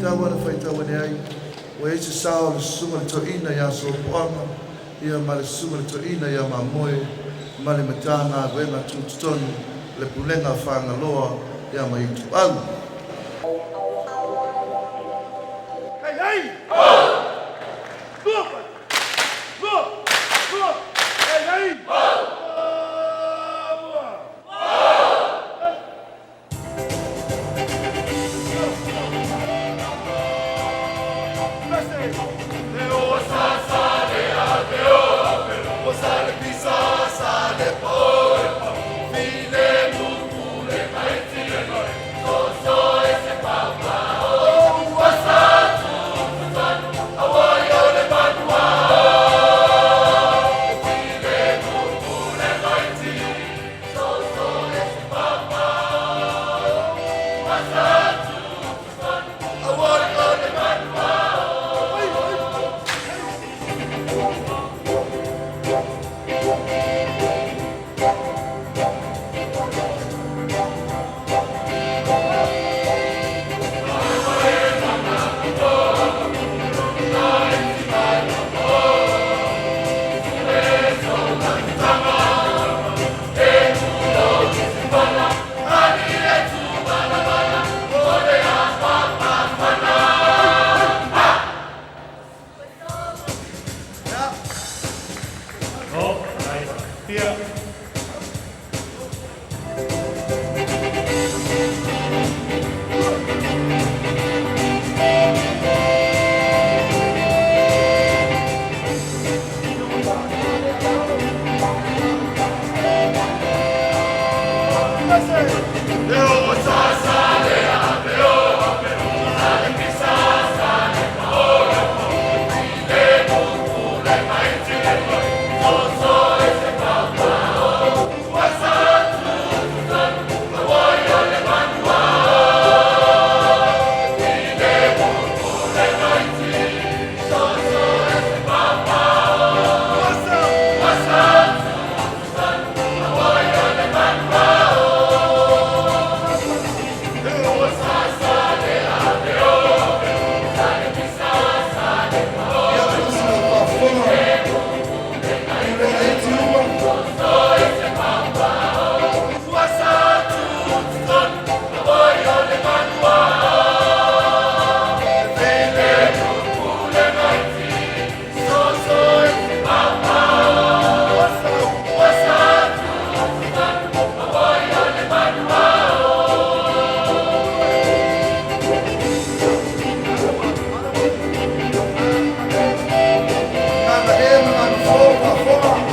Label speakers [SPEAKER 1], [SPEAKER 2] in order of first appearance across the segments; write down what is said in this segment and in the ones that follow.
[SPEAKER 1] faitau ana faitau ane ai, ua i ai se sao o le susuga i le toeaina ia Sopoaga, ia ma le susuga i le toeaina ia Mamoe, ma le Matagaluega Tutotonu le Pulega a Fagaloa ia ma Ituau. Ia, o lo o faafofoga pulega iti uma. Gagae ma Gagafo o faafofoga.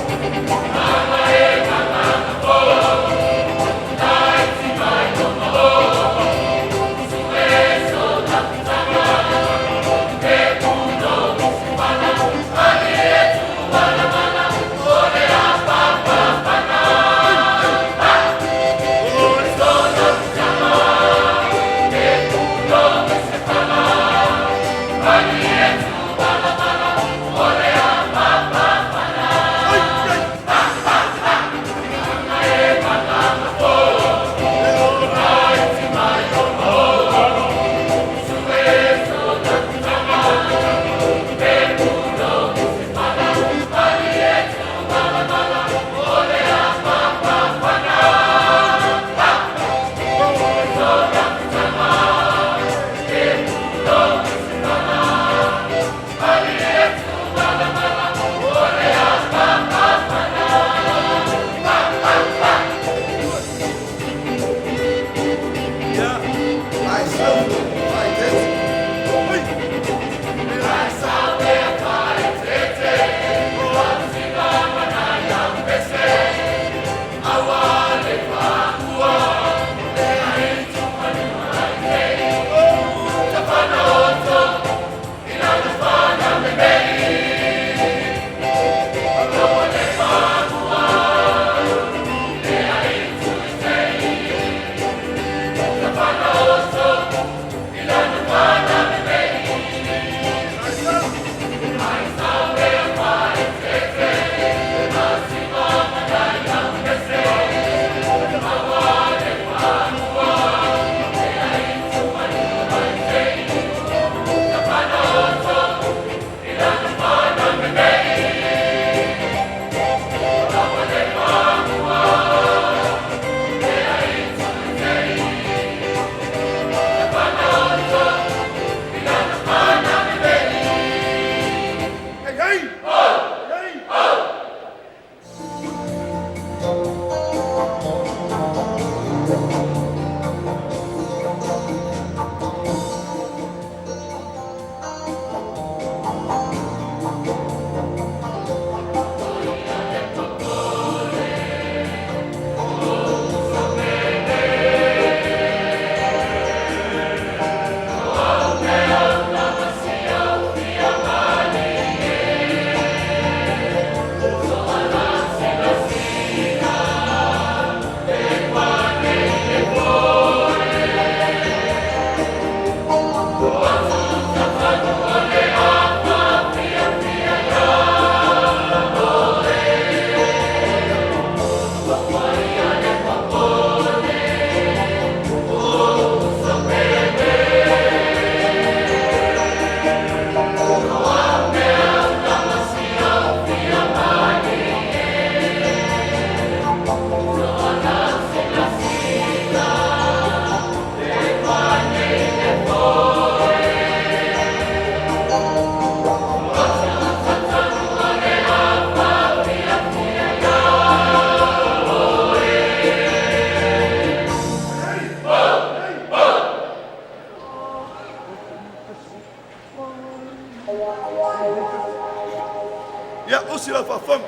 [SPEAKER 1] Usi lau faafofoga.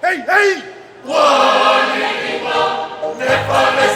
[SPEAKER 1] Hei, hei! Ua liligo le fale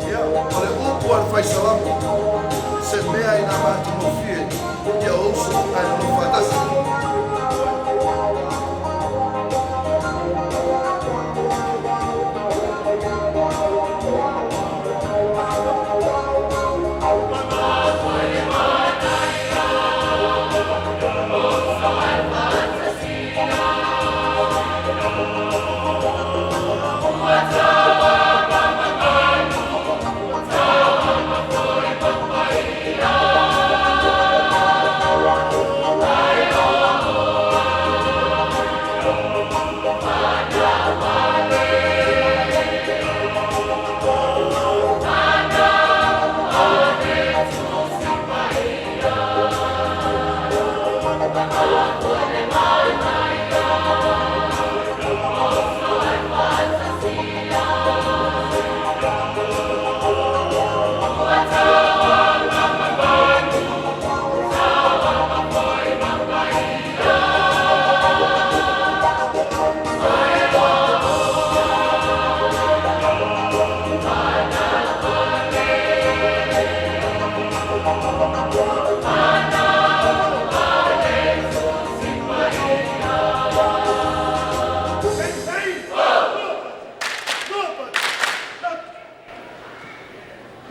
[SPEAKER 1] Ia, o le upu a le faisalamo, se mea ina matagofie ia ou uso ae nonofo faatasi.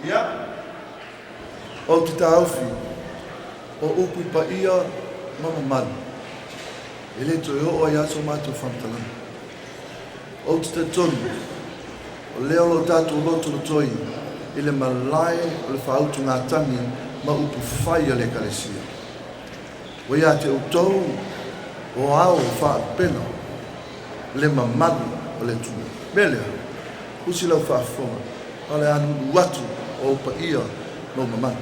[SPEAKER 1] Ia, ou te taofi o upu paia ma mamalu, e le toe oo ai lava so matou faamatalaga. Ou te talitonu, o lea o lo o tatou lotolotoi i le malae o le faautugatagi ma upu fai a le Ekalesia. Ua ia te outou o ao faalupega le mamalu o le atunuu. O le mea lea, usi lau faafofoga, o le a lulu atu o ou paia ma ou mamalu.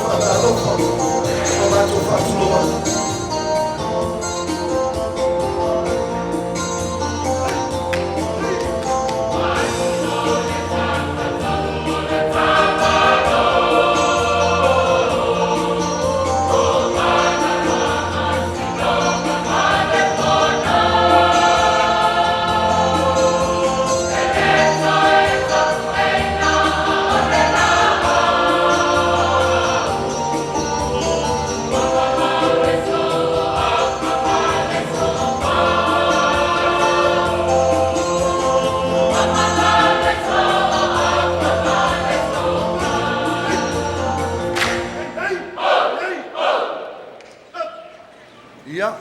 [SPEAKER 1] Faatalofa ma matou faatulou atu. Ia,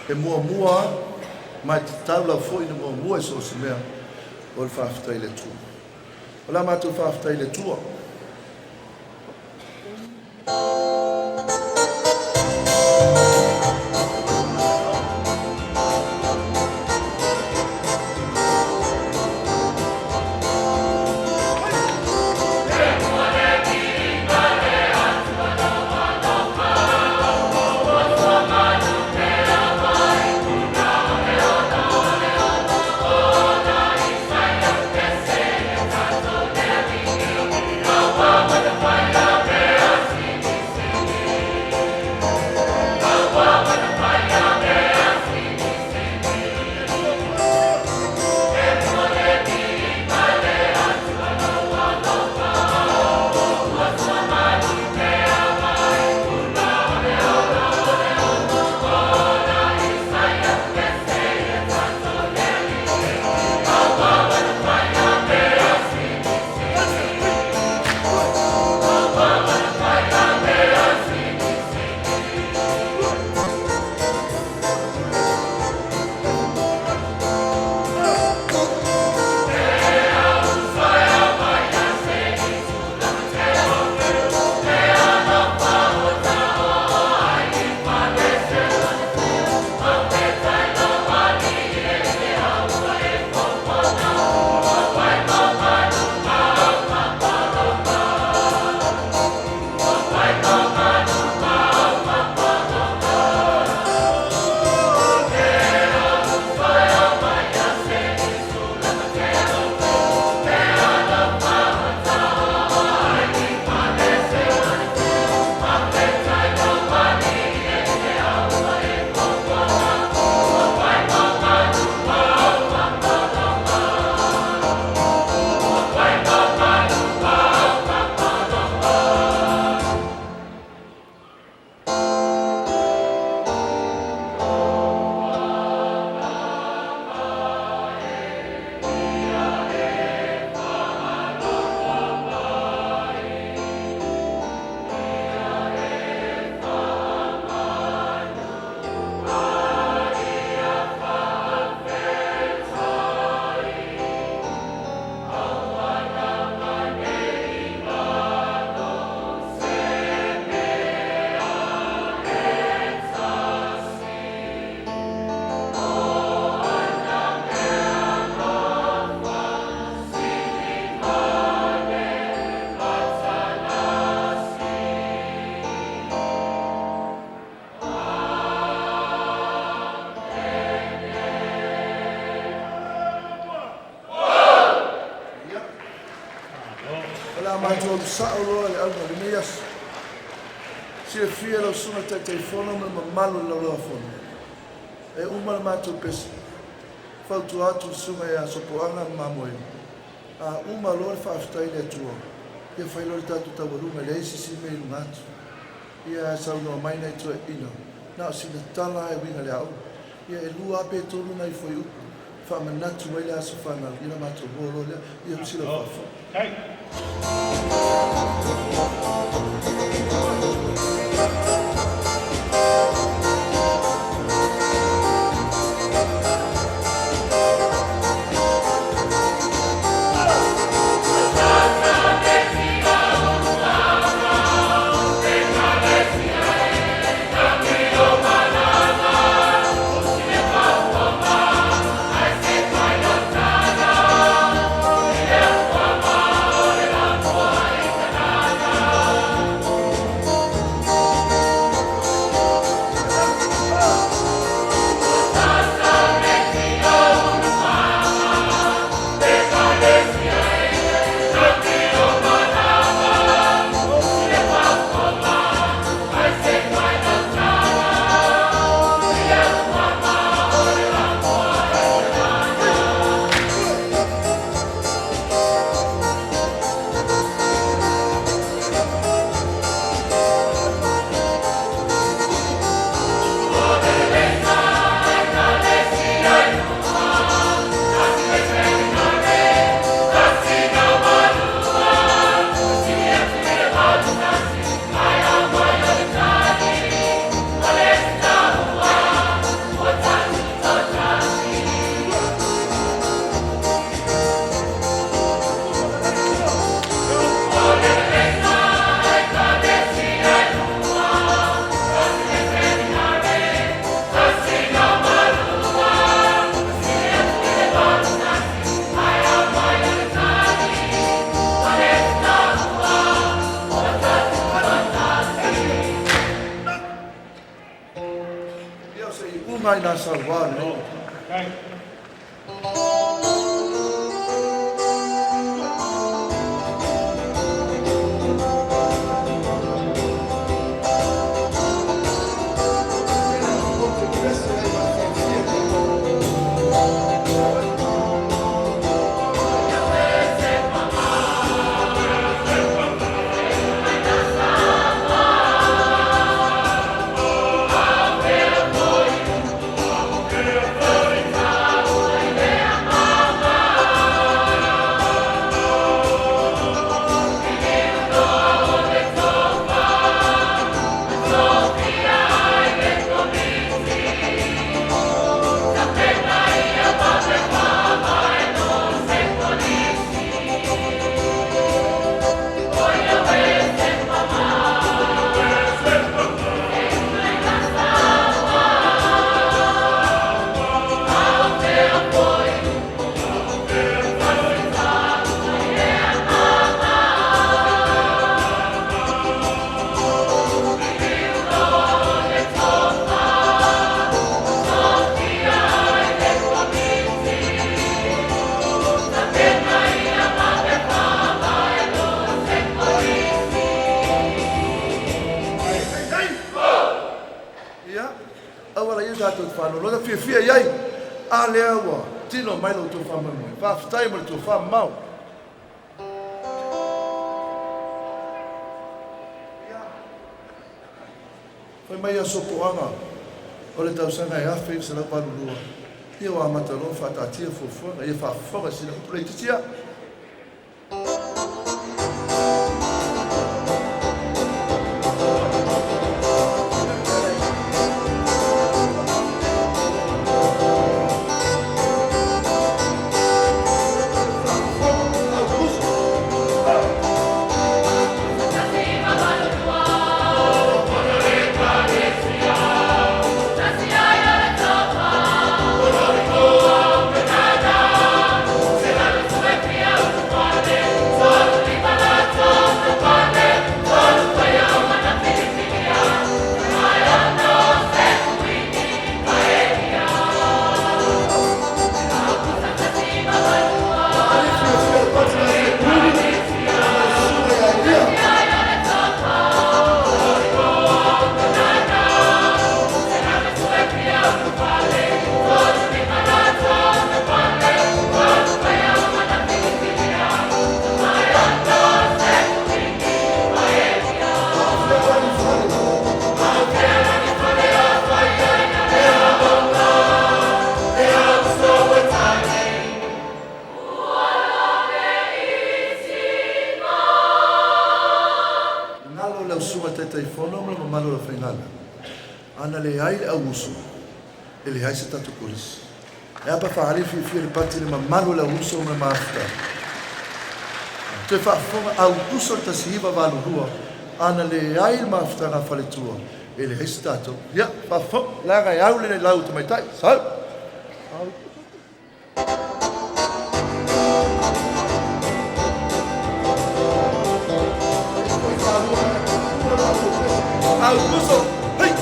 [SPEAKER 1] e muamua ma e tatau lava foi ona muamua i so o se mea o le faafetai i le Atua. O le a matou faafetai i le Atua. Ia, o le a matou alu sao loa i le auga o lenei aso. Silafia e lau Susuga i le Taitaifono ma le mamalu o le Laulau-a-Fono, e uma le matou pese, fautua atu le Susuga ia Sopoaga ma Mamoe, a uma loa le faafetai i le Atua, ia fai loa le tatou taualuga, e leai se isi mea i luga atu. Ia ae saunoa mai nai toeaiina, na o sina tala lava e uiga i le aoga. Ia e 2 lava pe 3 nai fuaiupu e faamanatu ai le aso fanau, ia ona matou o loa lea. Ia usi lau faafofoga. luga ina sauā lenei. Ia, auala ia tatou te faaloloa fiafia i ai. A lea ua tino mai lo outou faamoemoe. Faafetai mo le tofa mamao. Fai mai aso poaga o le tausaga e 1982, ia ua amata loa faataatia fuafuaga, ia faafofoga sina upu laitiiti ia. Galo le ausuga Taitaifono ma le mamalu o le aufaigaluega. Ana leai le auuso, e leai se tatou kolisi. E a pe a faaali le fiafia i le pati i le mamalu o le auuso ma le mafutaga. Toe faafofoga, Aukuso 1982, ana leai le mafutaga a faletua, e leai se tatou. Ia, faafofoga, leaga e au le lau tamaitai. Sau! Aukuso, hei!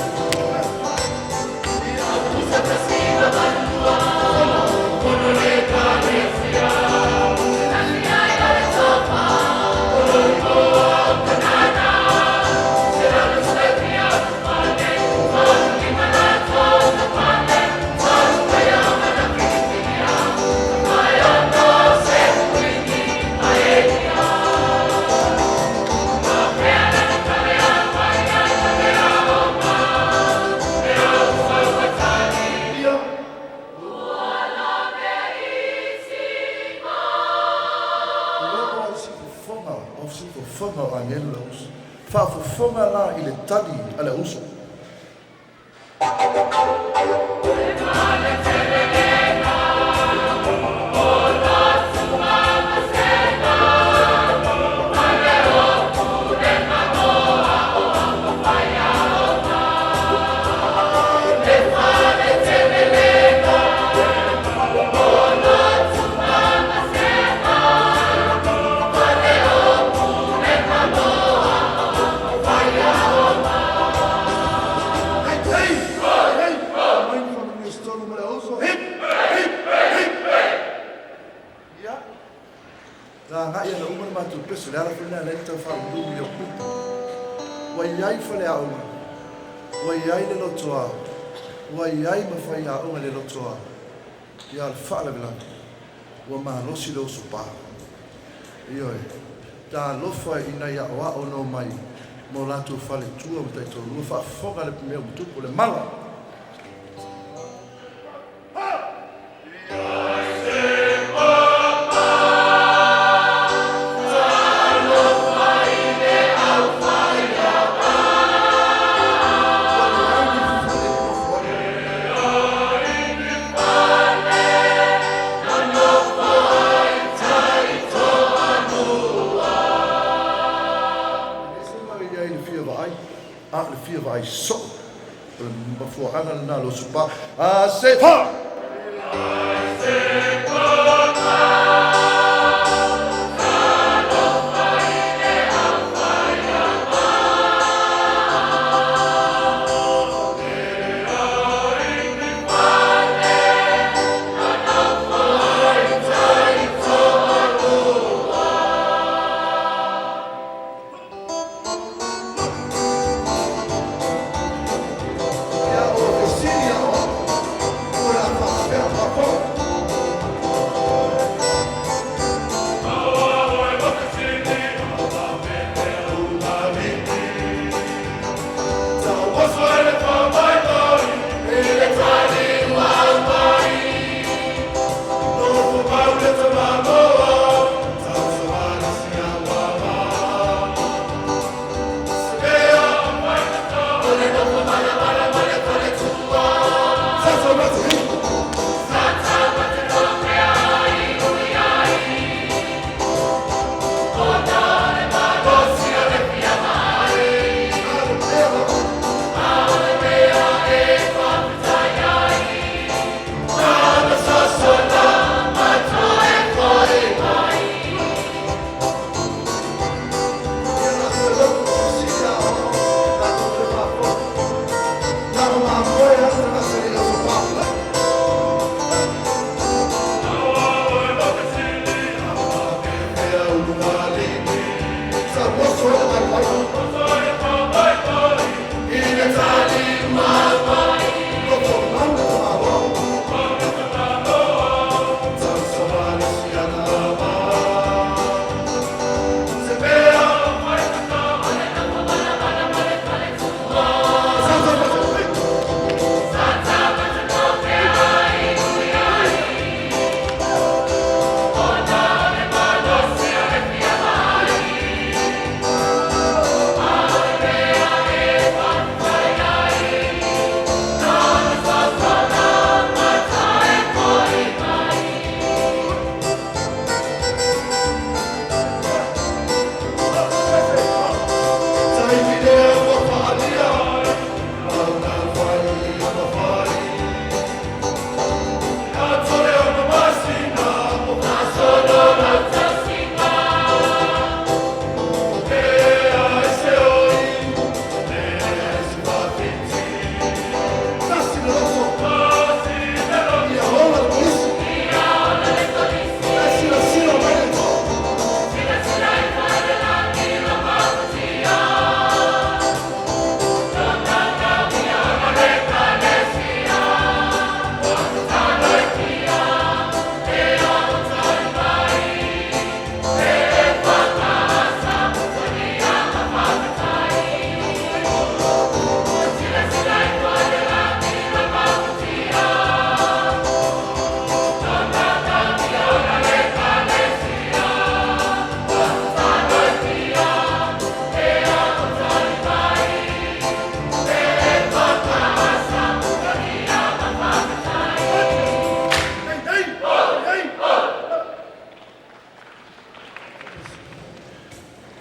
[SPEAKER 1] Logo au sifofoga o sifofoga o agelu le uso. Faafofoga la i le tali a le uso. Hei! Hei! Mai Ua i ai faleaoga, ua i ai le lotoa, ua i ai ma faiaoga i le lotoa, ia o le faalavelave, ua malosi le osopa. Ioe, talofa i nai aoao na omai ma o latou faletua ma taitoalua, faafofoga le mea ua tupu, le mala. Ua leai ni fale e nofo ai. E le sema i ai le fia vaai, a o le fia vaai soo. O le mafuaaga lena o le osopa. A se fa! Ia o fesili aoao, o le a faapefea ona faafofoga.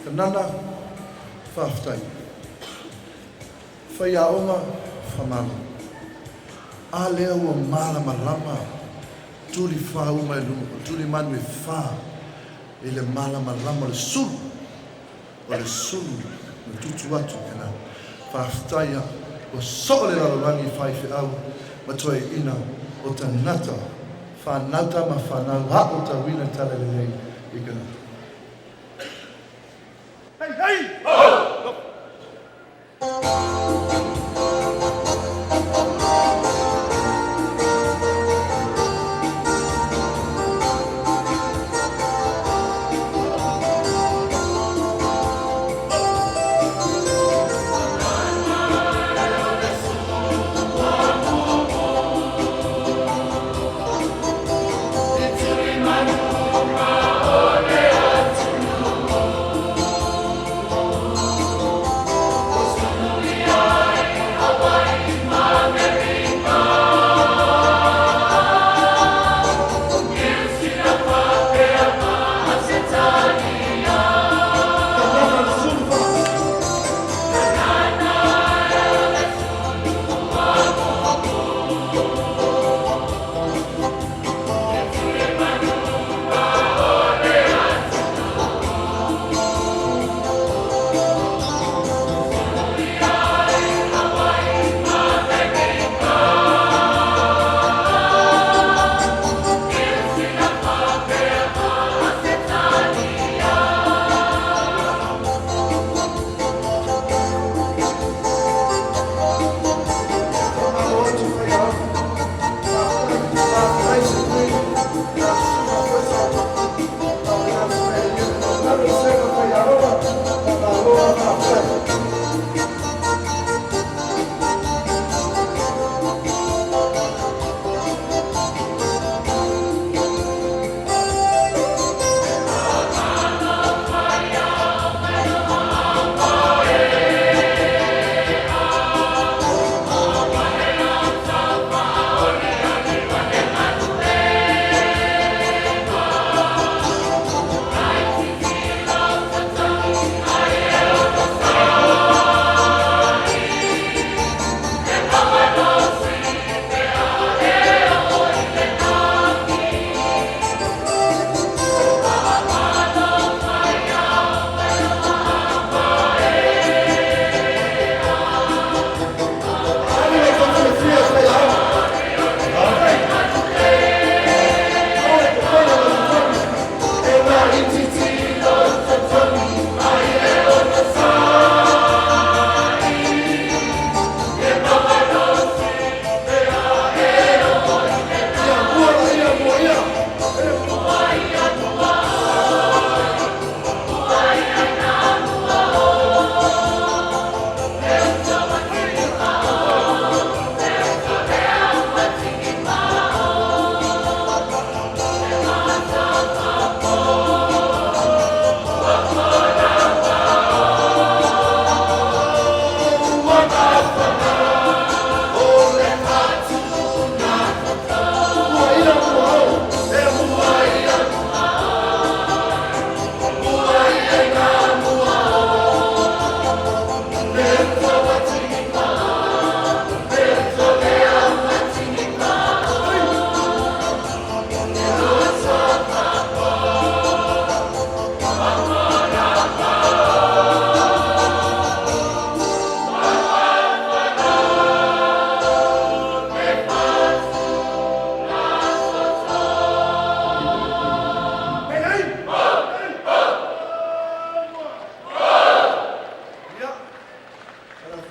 [SPEAKER 1] Kanana, faafetai. Faiaoga, faamalo. A lea ua malamalama tuli fa uma i luga, o tuli manu e fa i le malamalama o le sulu, o le sulu na tutu atu i Kanana. Faafetai a, ua soo le lalolagi i faifeau ma toeaiina o tagata fanau tama fanau aotauina talalelei i Kanana. Hey, hey!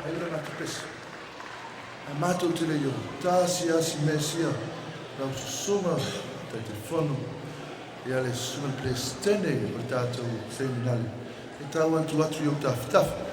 [SPEAKER 1] Ai le matou pese. Ae matou te le i tasi asi mesia lau susuga Taitaifono, ia le susuga i le Peresetene o le tatou Seminale, e tau atu atu i ou tafatafa.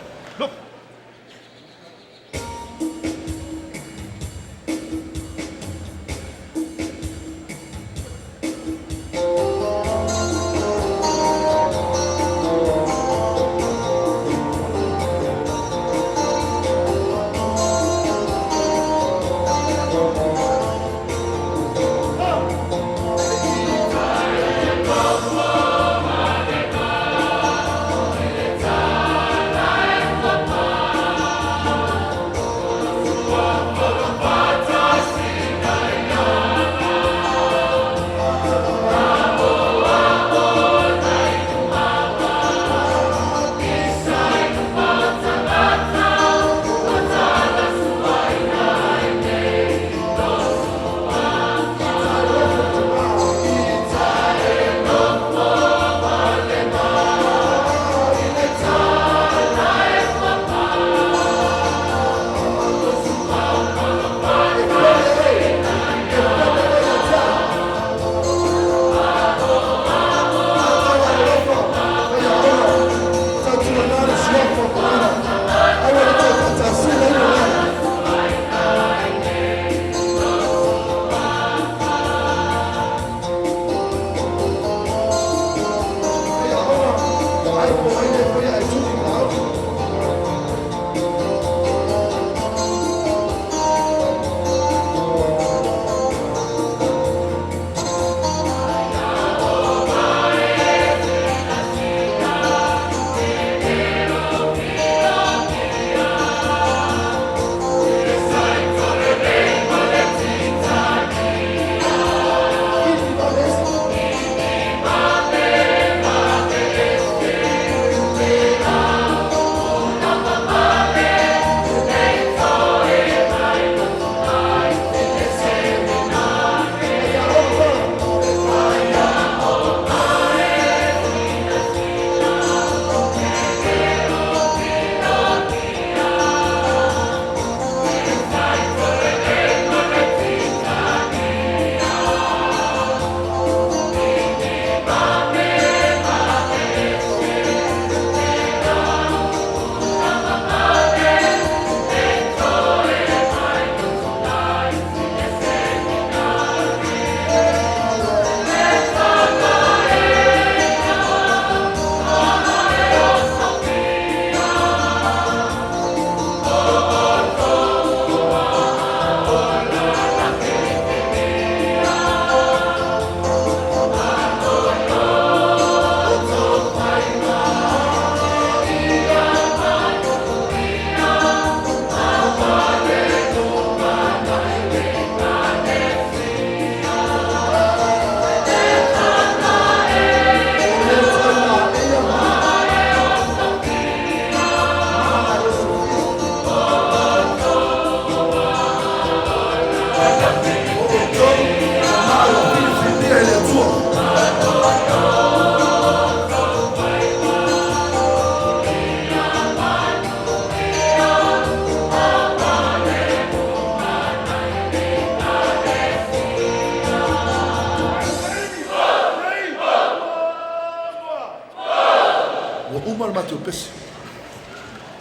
[SPEAKER 1] Ua uma le matou pese.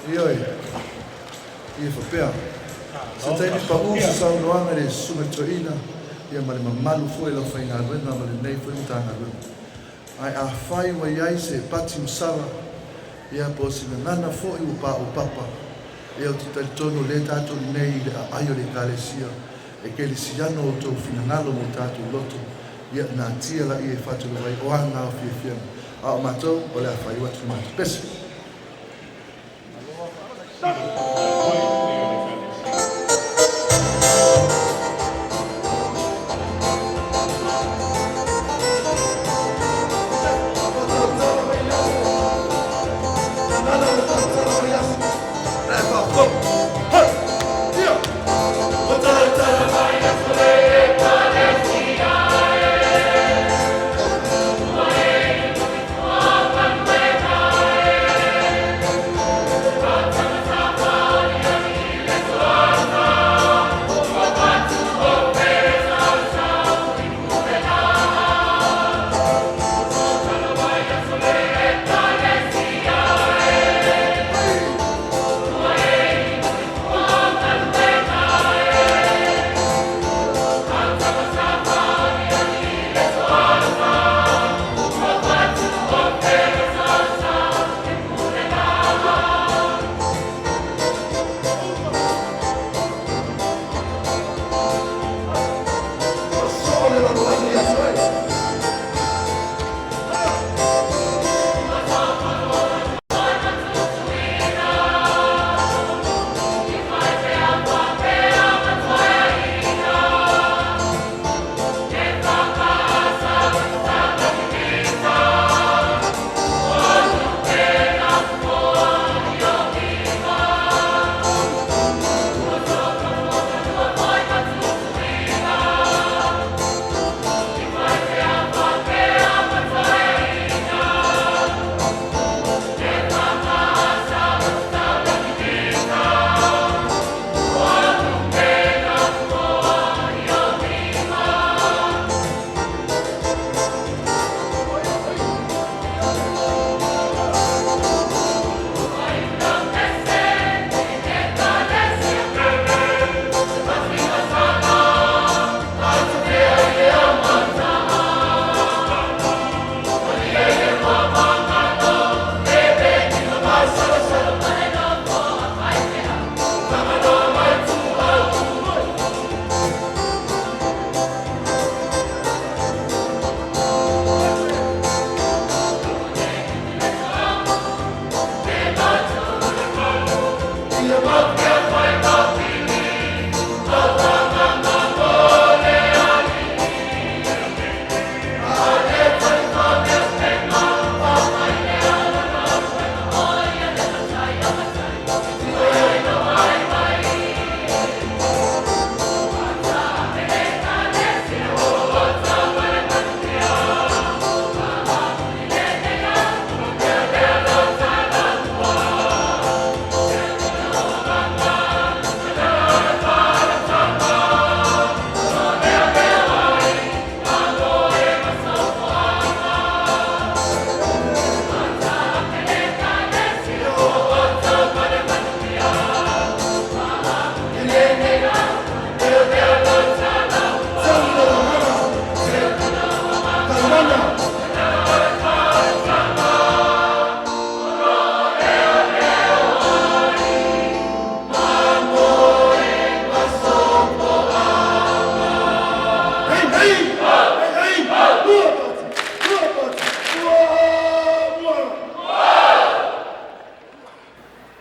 [SPEAKER 1] Ioe, ia faapea. Se taimi pa'u se saunoaga i le susuga i le toeaina, ia ma le mamalu foi o le aufaigaluega ma lenei foi Matagaluega. Ae afai ua i ai se pati ua sala, ia po o se gagana foi ua paopapa, ia ou te talitonu o lea tatou te i nei i le aai o le Ekalesia e kerisiano outou finagalo ma o tatou loto, ia natia laia e faatulou ai o a na o fiafiaga. A o matou, o le a faaiu atu le matou pese.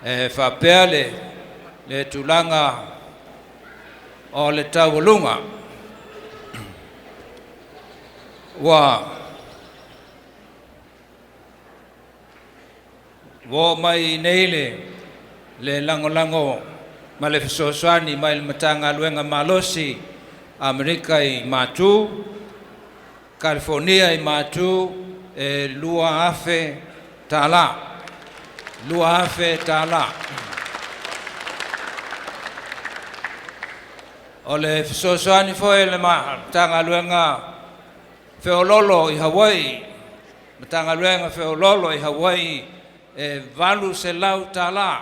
[SPEAKER 2] E faapea le le tulaga o le taualuga ua oo mai nei le le lagolago ma le fesoasoani mai le Matagaluega malosi Amerika i Matu, Kalifonia i Matu, e $2,000. $2,000. O le fesoasoani foi le Matagaluega Feololo i Hawaii, Matagaluega Feololo i Hawaii, e $800.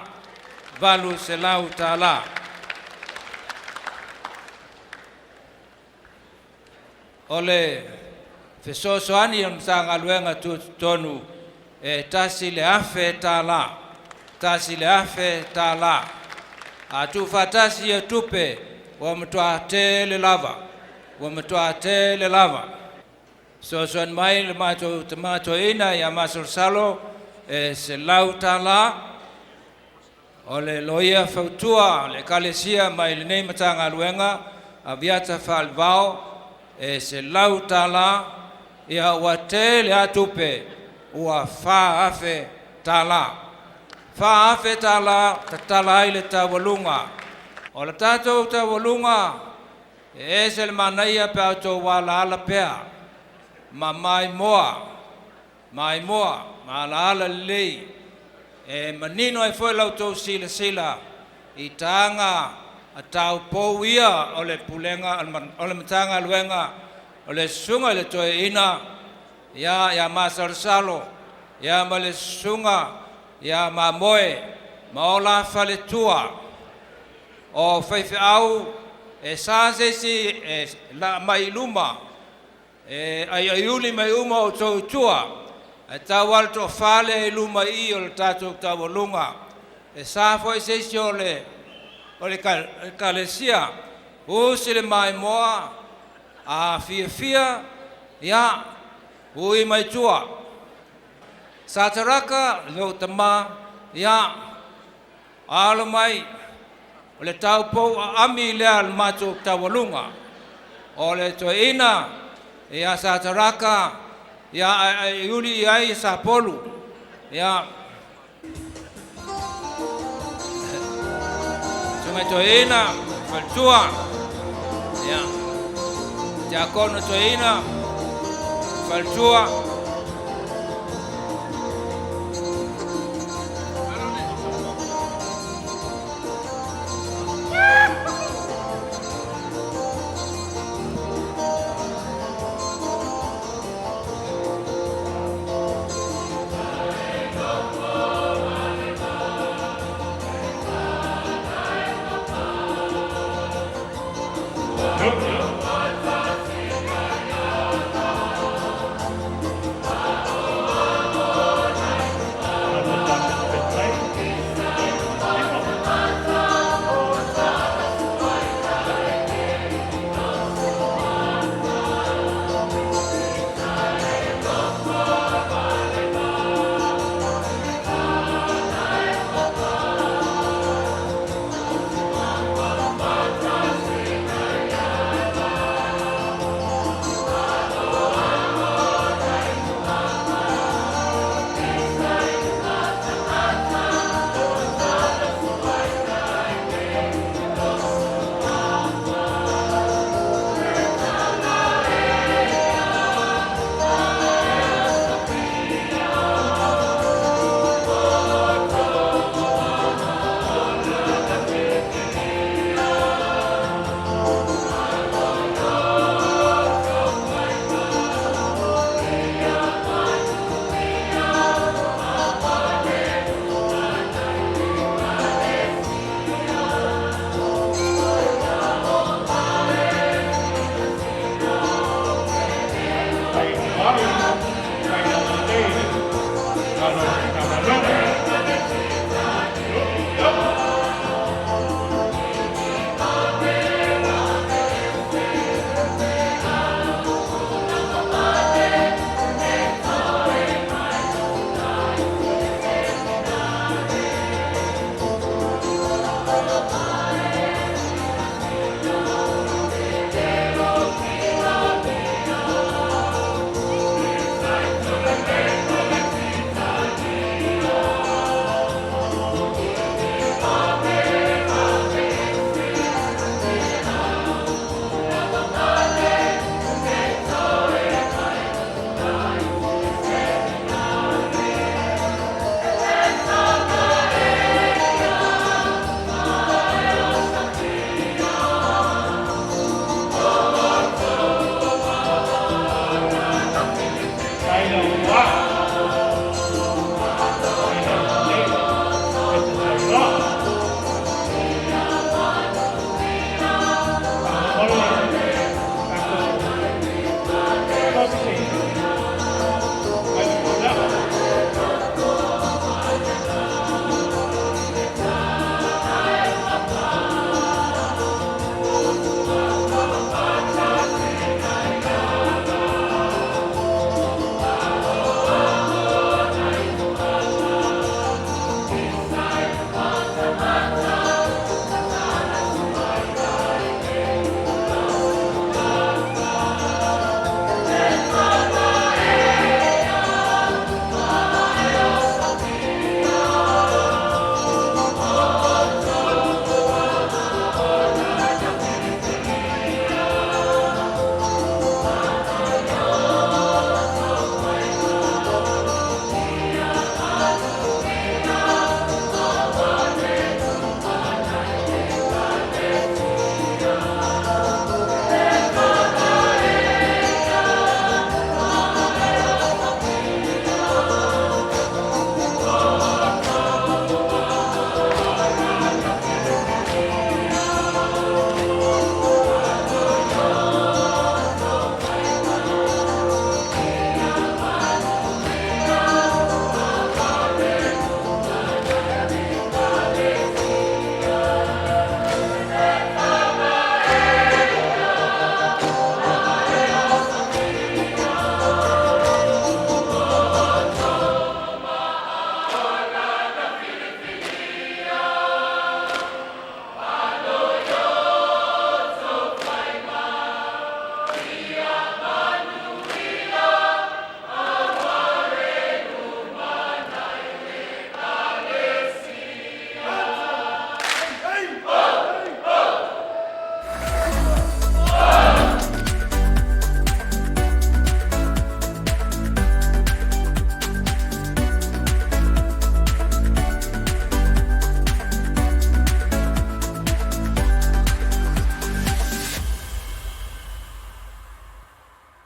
[SPEAKER 2] $800. O le fesoasoani o le Matagaluega Tutotonu e $1,000. $1,000. A tuufaatasi ia tupe, ua matua tele lava, ua matua tele lava. Fesoasoani mai le matou tama toeaina ia Masalosalo e $100. O le loia fautua o le Ekalesia mai lenei Matagaluega Aviata Faalevao e $100. Ia ua tele a tupe, ua $4,000. $4,000 tatala ai le taualuga. O le tatou taualuga e ese le manaia pe a outou alaala pea ma maimoa, maimoa ma alaala lelei e manino ai foi la outou silasila i taga a taupou ia o le Pulega o le Matagaluega o le Susuga i le Toeaina ia Masalosalo ia ma le Susuga ia Mamoe ma o la faletua. O faifeau e sa se isi e laa mai i luma e aiaiuli mai uma outou i tua, ae tau lava le toafa lea i luma i i o le tatou taualuga. E sa foi se isi o le Ekalesia, usi le maimoa, a fiafia, ia, ui mai tua. Sataraka, lou tama, ia, alo mai, o le taupou aami lea a le matou taualuga. O le toeaina ia Sataraka, ia aiaiuli i ai Sapolu, ia. Susuga toeaina, faletua, ia. Tiakono toeaina, faletua.